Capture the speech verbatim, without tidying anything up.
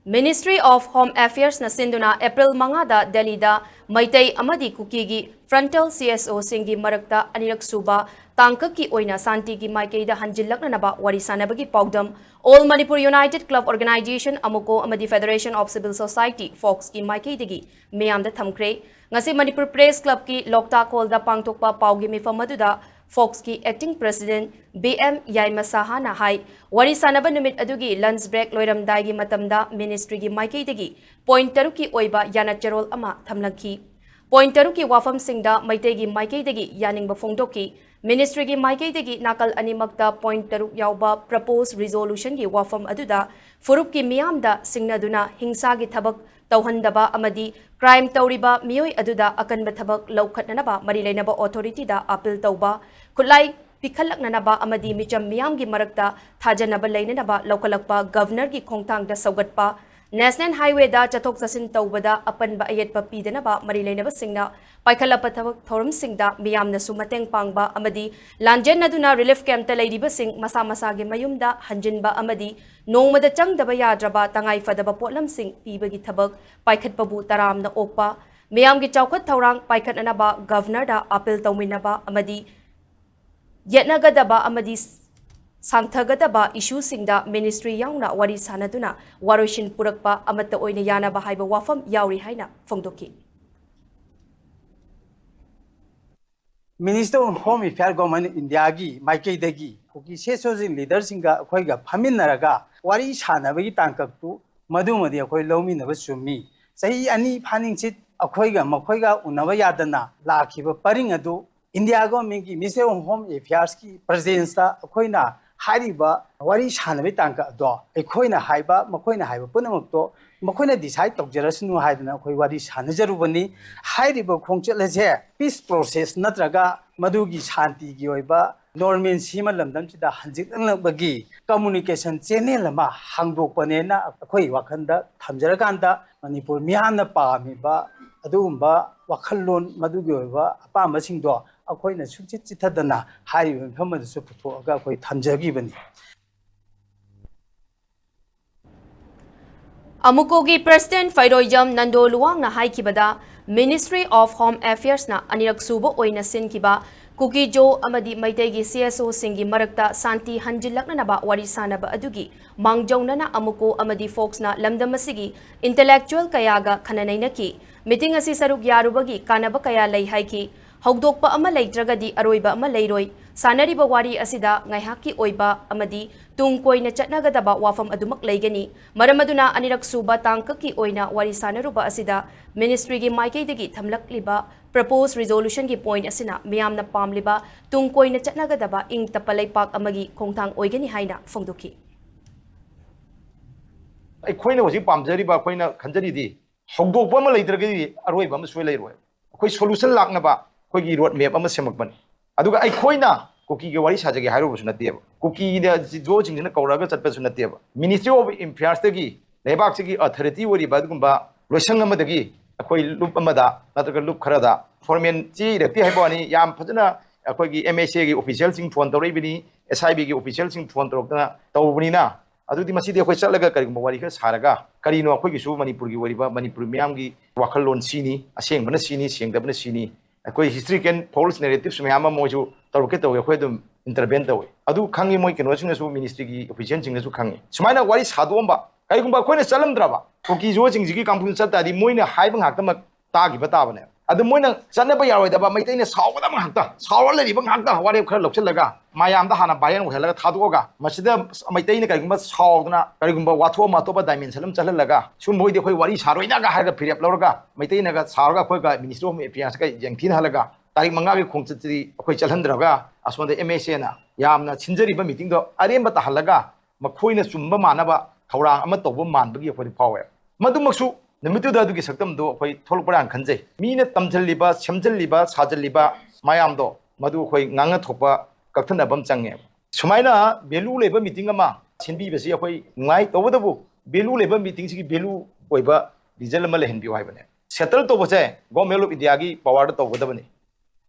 Ministry of Home Affairsꯅ ꯁꯤꯟꯗꯨꯅ April ꯃꯉꯥꯗ ꯗꯦꯜꯂꯤꯗ ꯃꯩꯇꯩ ꯑꯃꯗꯤ ꯀꯨꯀꯤꯒꯤ frontal CSOꯁꯤꯡꯒꯤ ꯃꯔꯛꯇ ꯑꯅꯤꯔꯛ ꯁꯨꯕ ꯇꯥꯡꯀꯛꯀꯤ ꯑꯣꯏꯅ ꯁꯥꯟꯇꯤꯒꯤ ꯃꯥꯏꯀꯩꯗ ꯍꯟꯖꯤꯜꯂꯛꯅꯅꯕ ꯋꯥꯔꯤ ꯁꯥꯅꯕꯒꯤ ꯄꯥꯎꯗꯝ All Manipur United Club Organization, ꯑꯃꯨꯀꯣ, ꯑꯃꯗꯤ Federation of Civil Society, ꯐꯣꯛꯁꯀꯤ ꯃꯥꯏꯀꯩꯗꯒꯤ ꯃꯤꯌꯥꯝꯗ ꯊꯝꯈ꯭ꯔꯦ꯫ ꯉꯁꯤ ꯃꯅꯤꯄꯨꯔ ꯄ꯭ꯔꯦꯁ ꯀ꯭ꯂꯕꯀꯤ ꯂꯣꯛꯇꯥꯛ ꯍꯣꯜꯗ ꯄꯥꯡꯊꯣꯛꯄ ꯄꯥꯎꯒꯤ ꯃꯤꯐꯝ ꯑꯗꯨꯗ ꯐꯣꯛꯁꯀꯤ acting president ꯕꯤ ꯑꯦꯝ ꯌꯥꯏꯃ ꯁꯍꯥꯅ ꯍꯥꯏ, ꯋꯥꯔꯤ ꯁꯥꯅꯕ ꯅꯨꯃꯤꯠ ꯑꯗꯨꯒꯤ lunch break ꯂꯣꯏꯔꯝꯗꯥꯏꯒꯤ ꯃꯇꯝꯗ ministryꯒꯤ ꯃꯥꯏꯀꯩꯗꯒꯤ point ꯇꯔꯨꯛꯀꯤ ꯑꯣꯏꯕ ꯌꯥꯅꯆꯦꯔꯣꯜ ꯑꯃ ꯊꯝꯂꯛꯈꯤ꯫ Point ꯇꯔꯨꯛꯀꯤ ꯋꯥꯐꯝꯁꯤꯡꯗ ꯃꯩꯇꯩꯒꯤ ꯃꯥꯏꯀꯩꯗꯒꯤ ꯌꯥꯅꯤꯡꯕ ꯐꯣꯡꯗꯣꯛꯈꯤ꯫ Ministryꯒꯤ ꯃꯥꯏꯀꯩꯗꯒꯤ ꯅꯥꯀꯜ ꯑꯅꯤꯃꯛꯇ point ꯇꯔꯨꯛ ꯌꯥꯎꯕ proposed resolutionꯒꯤ ꯋꯥꯐꯝ ꯑꯗꯨꯗ ꯐꯨꯔꯨꯞꯀꯤ ꯃꯤꯌꯥꯝꯗ ꯁꯤꯡꯅꯗꯨꯅ ꯍꯤꯡꯁꯥꯒꯤ ꯊꯕꯛ ꯇꯧꯍꯟꯗꯕ ꯑꯃꯗꯤ crime ꯇꯧꯔꯤꯕ ꯃꯤꯑꯣꯏ ꯑꯗꯨꯗ ꯑꯀꯟꯕ ꯊꯕꯛ ꯂꯧꯈꯠꯅꯅꯕ ꯃꯔꯤ ꯂꯩꯅꯕ authorityꯗ appeal ꯇꯧꯕ, ꯈꯨꯠꯂꯥꯏ ꯄꯤꯈꯠꯂꯛꯅꯅꯕ ꯑꯃꯗꯤ ꯃꯤꯆꯝ ꯃꯤꯌꯥꯝꯒꯤ ꯃꯔꯛꯇ ꯊꯥꯖꯅꯕ ꯂꯩꯅꯅꯕ ꯂꯧꯈꯠꯂꯛꯄ Governorꯒꯤ ꯈꯣꯡꯊꯥꯡꯗ ꯁꯧꯒꯠꯄ, National Highwayꯗ ꯆꯠꯊꯣꯛ ꯆꯠꯁꯤꯟ ꯇꯧꯕꯗ ꯑꯄꯟꯕ ꯑꯌꯦꯠꯄ ꯄꯤꯗꯅꯕ ꯃꯔꯤ ꯂꯩꯅꯕꯁꯤꯡꯅ ꯄꯥꯏꯈꯠꯂꯛꯄ ꯊꯕꯛ ꯊꯧꯔꯝꯁꯤꯡꯗ ꯃꯤꯌꯥꯝꯅꯁꯨ ꯃꯇꯦꯡ ꯄꯥꯡꯕ ꯑꯃꯗꯤ ꯂꯥꯟꯖꯦꯟꯅꯗꯨꯅ relief campꯇ ꯂꯩꯔꯤꯕꯁꯤꯡ ꯃꯁꯥ ꯃꯁꯥꯒꯤ ꯃꯌꯨꯝꯗ ꯍꯟꯖꯤꯟꯕ ꯑꯃꯗꯤ ꯅꯣꯡꯃꯗ ꯆꯪꯗꯕ ꯌꯥꯗ꯭ꯔꯕ ꯇꯉꯥꯏ ꯐꯗꯕ ꯄꯣꯠꯂꯝꯁꯤꯡ ꯄꯤꯕꯒꯤ ꯊꯕꯛ ꯄꯥꯏꯈꯠꯄꯕꯨ ꯇꯔꯥꯝꯅ ꯑꯣꯛꯄ, ꯃꯤꯌꯥꯝꯒꯤ ꯆꯥꯎꯈꯠ ꯊꯧꯔꯥꯡ ꯄꯥꯏꯈꯠꯅꯅꯕ Governorꯗ appeal ꯇꯧꯃꯤꯟꯅꯕ ꯑꯃꯗꯤ ꯌꯦꯠꯅꯒꯗꯕ ꯑꯃꯗꯤ ꯁꯥꯡꯊꯒꯗꯕ issueꯁꯤꯡꯗ ministry ꯌꯥꯎꯅ ꯋꯥꯔꯤ ꯁꯥꯅꯗꯨꯅ ꯋꯥꯔꯣꯏꯁꯤꯟ ꯄꯨꯔꯛꯄ ꯑꯃꯠꯇ ꯑꯣꯏꯅ ꯌꯥꯅꯕ ꯍꯥꯏꯕ ꯋꯥꯐꯝ ꯌꯥꯎꯔꯤ ꯍꯥꯏꯅ ꯐꯣꯡꯗꯣꯛꯈꯤ꯫ Minister of Home Affairs, Government of Indiaꯒꯤ ꯃꯥꯏꯀꯩꯗꯒꯤ ꯀꯨꯀꯤ CSOꯁꯤꯡ leaderꯁꯤꯡꯒ ꯑꯩꯈꯣꯏꯒ ꯐꯝꯃꯤꯟꯅꯔꯒ ꯋꯥꯔꯤ ꯁꯥꯅꯕꯒꯤ ꯇꯥꯡꯀꯛꯇꯨ ꯃꯗꯨꯃꯗꯤ ꯑꯩꯈꯣꯏ ꯂꯧꯃꯤꯟꯅꯕ ꯆꯨꯝꯃꯤ꯫ ꯆꯍꯤ ꯑꯅꯤ ꯐꯥꯅꯤꯡꯆꯤꯠ ꯑꯩꯈꯣꯏꯒ ꯃꯈꯣꯏꯒ ꯎꯅꯕ ꯌꯥꯗꯅ ꯂꯥꯛꯈꯤꯕ ꯄꯔꯤꯡ ꯑꯗꯨ India Governmentꯀꯤ Minister of Home Affairsꯀꯤ presenceꯇ ꯑꯩꯈꯣꯏꯅ ꯍꯥꯏꯔꯤꯕ ꯋꯥꯔꯤ ꯁꯥꯟꯅꯕꯒꯤ ꯇꯥꯡꯀꯛ ꯑꯗꯣ ꯑꯩꯈꯣꯏꯅ ꯍꯥꯏꯕ, ꯃꯈꯣꯏꯅ ꯍꯥꯏꯕ ꯄꯨꯝꯅꯃꯛꯇꯣ ꯃꯈꯣꯏꯅ decide ꯇꯧꯖꯔꯁꯅꯨ ꯍꯥꯏꯗꯅ ꯑꯩꯈꯣꯏ ꯋꯥꯔꯤ ꯁꯥꯟꯅꯖꯔꯨꯕꯅꯤ꯫ ꯍꯥꯏꯔꯤꯕ ꯈꯣꯡꯆꯠ ꯑꯁꯦ peace process ꯅꯠꯇ꯭ꯔꯒ ꯃꯗꯨꯒꯤ ꯁꯥꯟꯇꯤꯒꯤ ꯑꯣꯏꯕ normalcy ꯑꯃ ꯂꯝꯗꯝꯁꯤꯗ ꯍꯟꯖꯤꯜꯂꯛꯅꯕꯒꯤ communication channel ꯑꯃ ꯍꯥꯡꯗꯣꯛꯄꯅꯦꯅ ꯑꯩꯈꯣꯏ ꯋꯥꯈꯜꯗ ꯊꯝꯖꯔꯀꯥꯟꯗ ꯃꯅꯤꯄꯨꯔ ꯃꯤꯌꯥꯝꯅ ꯄꯥꯝꯃꯤꯕ ꯑꯗꯨꯒꯨꯝꯕ ꯋꯥꯈꯜꯂꯣꯟ, ꯃꯗꯨꯒꯤ ꯑꯣꯏꯕ ꯑꯄꯥꯝꯕꯁꯤꯡꯗꯣ ꯑꯩꯈꯣꯏꯅ ꯁꯨꯡꯆꯤꯠ ꯆꯤꯠꯊꯗꯅ ꯍꯥꯏꯔꯤꯕ ꯃꯤꯐꯝ ꯑꯗꯨꯁꯨ ꯄꯨꯊꯣꯛꯑꯒ ꯑꯩꯈꯣꯏ ꯊꯝꯖꯈꯤꯕꯅꯤ꯫ ꯑꯃꯨꯀꯣꯒꯤ president ꯐꯩꯔꯣꯏꯖꯝ Nando ꯂꯨꯋꯥꯡꯅ ꯍꯥꯏꯈꯤꯕꯗ, Ministry of Home Affairsꯅ ꯑꯅꯤꯔꯛ ꯁꯨꯕ ꯑꯣꯏꯅ ꯁꯤꯟꯈꯤꯕ ꯀꯨꯀꯤ-ꯖꯣ ꯑꯃꯗꯤ ꯃꯩꯇꯩꯒꯤ ꯁꯤ ꯑꯦꯁ ꯑꯣꯁꯤꯡꯒꯤ ꯃꯔꯛꯇ ꯁꯥꯟꯇꯤ ꯍꯟꯖꯤꯜꯂꯛꯅꯅꯕ ꯋꯥꯔꯤ ꯁꯥꯅꯕ ꯑꯗꯨꯒꯤ ꯃꯥꯡꯖꯧꯅꯅ ꯑꯃꯨꯀꯣ ꯑꯃꯗꯤ ꯐꯣꯛꯁꯅ ꯂꯝꯗꯝ ꯑꯁꯤꯒꯤ intellectual ꯀꯌꯥꯒ ꯈꯟꯅ ꯅꯩꯅꯈꯤ꯫ ꯃꯤꯇꯤꯡ ꯑꯁꯤ ꯁꯔꯨꯛ ꯌꯥꯔꯨꯕꯒꯤ ꯀꯥꯟꯅꯕ ꯀꯌꯥ ꯂꯩ ꯍꯥꯏꯈꯤ꯫ ꯍꯧꯗꯣꯛꯄ ꯑꯃ ꯂꯩꯇ꯭ꯔꯒꯗꯤ ꯑꯔꯣꯏꯕ ꯑꯃ ꯂꯩꯔꯣꯏ꯫ ꯁꯥꯟꯅꯔꯤꯕ ꯋꯥꯔꯤ ꯑꯁꯤꯗ ꯉꯥꯏꯍꯥꯛꯀꯤ ꯑꯣꯏꯕ ꯑꯃꯗꯤ ꯇꯨꯡ ꯀꯣꯏꯅ ꯆꯠꯅꯒꯗꯕ ꯋꯥꯐꯝ ꯑꯗꯨꯃꯛ ꯂꯩꯒꯅꯤ꯫ ꯃꯔꯝ ꯑꯗꯨꯅ ꯑꯅꯤꯔꯛ ꯁꯨꯕ ꯇꯥꯡꯀꯛꯀꯤ ꯑꯣꯏꯅ ꯋꯥꯔꯤ ꯁꯥꯟꯅꯔꯨꯕ ꯑꯁꯤꯗ ministryꯒꯤ ꯃꯥꯏꯀꯩꯗꯒꯤ ꯊꯝꯂꯛꯂꯤꯕ proposed resolutionꯒꯤ point ꯑꯁꯤꯅ ꯃꯤꯌꯥꯝꯅ ꯄꯥꯝꯂꯤꯕ ꯇꯨꯡ ꯀꯣꯏꯅ ꯆꯠꯅꯒꯗꯕ ꯏꯪ ꯇꯞꯄ ꯂꯩꯄꯥꯛ ꯑꯃꯒꯤ ꯈꯣꯡꯊꯥꯡ ꯑꯣꯏꯒꯅꯤ ꯍꯥꯏꯅ ꯐꯣꯡꯗꯣꯛꯈꯤ꯫ ꯑꯩꯈꯣꯏꯅ ꯍꯧꯖꯤꯛ ꯄꯥꯝꯖꯔꯤꯕ, ꯑꯩꯈꯣꯏꯅ ꯈꯟꯖꯔꯤꯗꯤ ꯍꯧꯗꯣꯛꯄ ꯑꯃ ꯂꯩꯇ꯭ꯔꯒꯗꯤ ꯑꯔꯣꯏꯕ ꯑꯃ ꯁꯣꯏ ꯂꯩꯔꯣꯏ꯫ ꯑꯩꯈꯣꯏ solution ꯂꯥꯛꯅꯕ ꯑꯩꯈꯣꯏꯒꯤ road map ꯑꯃ ꯁꯦꯝꯃꯛꯄꯅꯤ꯫ ꯑꯗꯨꯒ ꯑꯩꯈꯣꯏꯅ ꯀꯨꯀꯤꯒꯤ ꯋꯥꯔꯤ ꯁꯥꯖꯒꯦ ꯍꯥꯏꯔꯨꯕꯁꯨ ꯅꯠꯇꯦꯕ, ꯀꯨꯀꯤꯗ ꯖꯣꯁꯤꯡꯁꯤꯅ ꯀꯧꯔꯛꯑꯒ ꯆꯠꯄꯁꯨ ꯅꯠꯇꯦꯕ꯫ Ministry of Affairsꯇꯒꯤ ꯂꯩꯕꯥꯛꯁꯤꯒꯤ authority ꯑꯣꯏꯔꯤꯕ ꯑꯗꯨꯒꯨꯝꯕ ꯂꯣꯏꯁꯪ ꯑꯃꯗꯒꯤ ꯑꯩꯈꯣꯏ ꯂꯨꯞ ꯑꯃꯗ ꯅꯠꯇ꯭ꯔꯒ ꯂꯨꯞ ꯈꯔꯗ formal ꯆꯦ ꯏꯔꯛꯇꯦ ꯍꯥꯏꯕ ꯋꯥꯅꯤ, ꯌꯥꯝ ꯐꯖꯅ ꯑꯩꯈꯣꯏꯒꯤ M S Aꯒꯤ officialꯁꯤꯡ phone ꯇꯧꯔꯛꯏꯕꯅꯤ, S I Bꯒꯤ officialꯁꯤꯡ phone ꯇꯧꯔꯛꯇꯅ ꯇꯧꯕꯅꯤꯅ, ꯑꯗꯨꯗꯤ ꯃꯁꯤꯗꯤ ꯑꯩꯈꯣꯏ ꯆꯠꯂꯒ ꯀꯔꯤꯒꯨꯝꯕ ꯋꯥꯔꯤ ꯈꯔ ꯁꯥꯔꯒ, ꯀꯔꯤꯅꯣ ꯑꯩꯈꯣꯏꯒꯤꯁꯨ ꯃꯅꯤꯄꯨꯔꯒꯤ ꯑꯣꯏꯔꯤꯕ ꯃꯅꯤꯄꯨꯔ ꯃꯤꯌꯥꯝꯒꯤ ꯋꯥꯈꯜꯂꯣꯟ ꯁꯤꯅꯤ, ꯑꯁꯦꯡꯕꯅ ꯁꯤꯅꯤ, ꯁꯦꯡꯗꯕꯅ ꯁꯤꯅꯤ, ꯑꯩꯈꯣꯏ historical false narratives ꯃꯌꯥꯝ ꯑꯃ ꯃꯣꯏꯁꯨ ꯇꯧꯔꯛꯀꯦ ꯇꯧꯋꯤ, ꯑꯩꯈꯣꯏ ꯑꯗꯨꯝ intervene ꯇꯧꯋꯤ꯫ ꯑꯗꯨ ꯈꯪꯉꯤ, ꯃꯣꯏ ꯀꯩꯅꯣꯁꯤꯡꯅꯁꯨ, ministryꯒꯤ officialꯁꯤꯡꯅꯁꯨ ꯈꯪꯉꯤ꯫ ꯁꯨꯃꯥꯏꯅ ꯋꯥꯔꯤ ꯁꯥꯗꯣꯛꯑꯝꯕ, ꯀꯔꯤꯒꯨꯝꯕ ꯑꯩꯈꯣꯏꯅ ꯆꯠꯂꯝꯗ꯭ꯔꯕ, ꯀꯨꯀꯤ-ꯖꯣꯁꯤꯡꯁꯤꯒꯤ ꯀꯥꯡꯕꯨꯗ ꯆꯠ ꯇꯥꯔꯗꯤ ꯃꯣꯏꯅ ꯍꯥꯏꯕ ꯉꯥꯛꯇꯃꯛ ꯇꯥꯈꯤꯕ ꯇꯥꯕꯅꯦ꯫ ꯑꯗꯨ ꯃꯣꯏꯅ ꯆꯠꯅꯕ ꯌꯥꯔꯣꯏꯗꯕ, ꯃꯩꯇꯩꯅ ꯁꯥꯎꯒꯗꯕ ꯉꯥꯛꯇ, ꯁꯥꯎꯔ ꯂꯩꯔꯤꯕ ꯉꯥꯛꯇ ꯋꯥꯔꯦꯞ ꯈꯔ ꯂꯧꯁꯤꯜꯂꯒ, ꯃꯌꯥꯝꯗ ꯍꯥꯟꯅ viral ꯑꯣꯏꯍꯜꯂꯒ ꯊꯥꯗꯣꯛꯑꯒ, ꯃꯁꯤꯗ ꯃꯩꯇꯩꯅ ꯀꯔꯤꯒꯨꯝꯕ ꯁꯥꯎꯗꯅ, ꯀꯔꯤꯒꯨꯝꯕ ꯋꯥꯊꯣꯛ ꯑꯃ ꯑꯇꯣꯞꯄ dimension ꯑꯃ ꯆꯠꯍꯜꯂꯒ, ꯁꯨꯝꯕ ꯍꯣꯏꯗꯤ ꯑꯩꯈꯣꯏ ꯋꯥꯔꯤ ꯁꯥꯔꯣꯏꯅꯒ ꯍꯥꯏꯔꯒ ꯐꯤꯔꯦꯞ ꯂꯧꯔꯒ, ꯃꯩꯇꯩꯅꯒ ꯁꯥꯎꯔꯒ ꯑꯩꯈꯣꯏꯒ Ministry of Affairsꯀ ꯌꯦꯡꯊꯤꯅꯍꯜꯂꯒ, ꯇꯥꯔꯤꯛ ꯃꯉꯥꯒꯤ ꯈꯣꯡꯆꯠꯁꯤꯗꯤ ꯑꯩꯈꯣꯏ ꯆꯠꯍꯟꯗ꯭ꯔꯒ, ꯑꯁꯣꯝꯗ M S Aꯅ ꯌꯥꯝꯅ ꯁꯤꯟꯖꯔꯤꯕ meetingꯗꯣ ꯑꯔꯦꯝꯕ ꯇꯥꯍꯜꯂꯒ, ꯃꯈꯣꯏꯅ ꯆꯨꯝꯕ ꯃꯥꯟꯅꯕ ꯊꯧꯔꯥꯡ ꯑꯃ ꯇꯧꯕ ꯃꯥꯟꯕꯒꯤ ꯑꯩꯈꯣꯏꯗ ꯐꯥꯎꯋꯦ꯫ ꯃꯗꯨꯃꯛꯁꯨ ꯅꯨꯃꯤꯠꯇꯨꯗ ꯑꯗꯨꯒꯤ ꯁꯛꯇꯝꯗꯨ ꯑꯩꯈꯣꯏ ꯊꯣꯛꯂꯛꯄ꯭ꯔꯥꯅ ꯈꯟꯖꯩ꯫ ꯃꯤꯅ ꯇꯝꯁꯤꯜꯂꯤꯕ, ꯁꯦꯝꯖꯤꯜꯂꯤꯕ, ꯁꯥꯖꯤꯜꯂꯤꯕ ꯃꯌꯥꯝꯗꯣ, ꯃꯗꯨ ꯑꯩꯈꯣꯏ ꯉꯥꯡꯅ ꯊꯣꯛꯄ ꯀꯛꯊꯠꯅꯕ ꯑꯃ ꯆꯪꯉꯦꯕ꯫ ꯁꯨꯃꯥꯏꯅ value ꯂꯩꯕ meeting ꯑꯃ ꯁꯤꯟꯕꯤꯕꯁꯤ ꯑꯩꯈꯣꯏ ꯅꯨꯡꯉꯥꯏ, ꯇꯧꯕꯇꯕꯨ value ꯂꯩꯕ meetingꯁꯤꯒꯤ value ꯑꯣꯏꯕ result ꯑꯃ ꯂꯩꯍꯟꯕꯤꯌꯨ ꯍꯥꯏꯕꯅꯦ꯫ Settle ꯇꯧꯕꯁꯦ Government of Indiaꯒꯤ powerꯗ ꯇꯧꯒꯗꯕꯅꯤ꯫